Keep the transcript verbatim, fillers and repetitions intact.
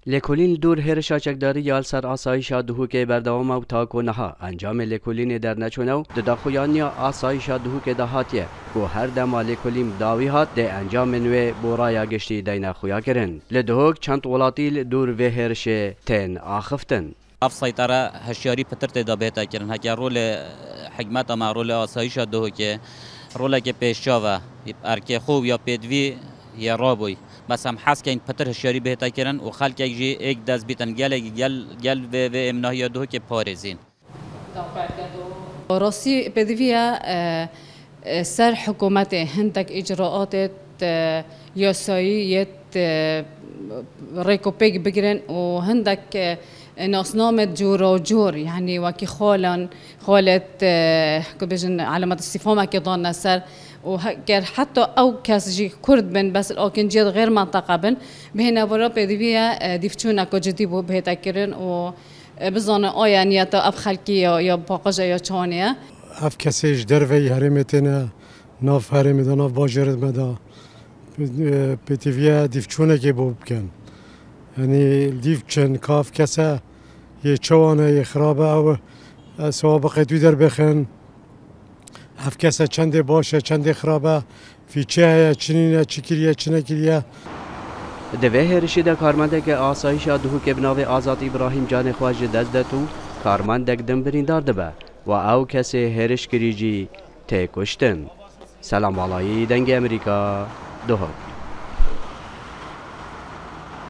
Lêkolîn li dor hêrişa çekdarî ya li ser asayîşa Duhokê berdewam e û ta ku niha encamê lêkolînê derneçûne û di daxuyaniya asayîşa Duhokê de hatiye ku her dema lêkolîn bi dawî hat, dê encamên wê bo raya giştî deyne xuyakirin. Li Duhok çend welatî li dor vê hêrişê tên axiftin. Ev seytere hişyarî pitir tê de bihête kirin. Heke rolê hikmeta me, rolê asayîşa Duhokê, roleke pêşçav e. Erkê xwe û ya pêdivî yê rabûy. Bes em hez keyn pitir hişyarî bihête kirin û xelkek jî êk dest bîtin. Gelek gel, gel vê, vê êmnahiya Duhokê parêzîn. Rastî pêdivî ye, e, e, ser hikûmetê hindek îcraatê, e, yasayî yê, e, rêkopêk bigirin û hindek, e, nasname cûra cûr, yanî wekî xalan, xalê, e, ku bêjin elemet îstîfamekê danine ser û he-, ger heta ew kes jî Kurd bin, bes li akinciyê di xêr menteqe bin, bihêne vira pêdivî ye, e, dîvçûneke cidî bû bihête kirin û, e, bizane aya niyeta ev xelkî ya, ya paqij e ya çawanê ye. Ev kesê ji derveyî herêmê têne nav herêmê de, nav bajêrê me de, e, pêtiviye dîvçûnekê bo bikin. Yanî dîv çin ka ev kese yê çawan e, yê xirab e, ew, e, sewabê qêt wî derbêxin. Ev kese çendê baş e, çendê xirab e, vî çi heye, çi nîne, çi kiriye, çi nekiriye. Di vê hêrişî de karmendeke asayîşa Duhokê bi navê Azad Îbrahîm canê xwe ji dest det û karmendek din birîndar dibe. Wa ew kesê hêrişkirî jî tê kuştin. Selam Balayî, Dengê Amerîka, Duhok.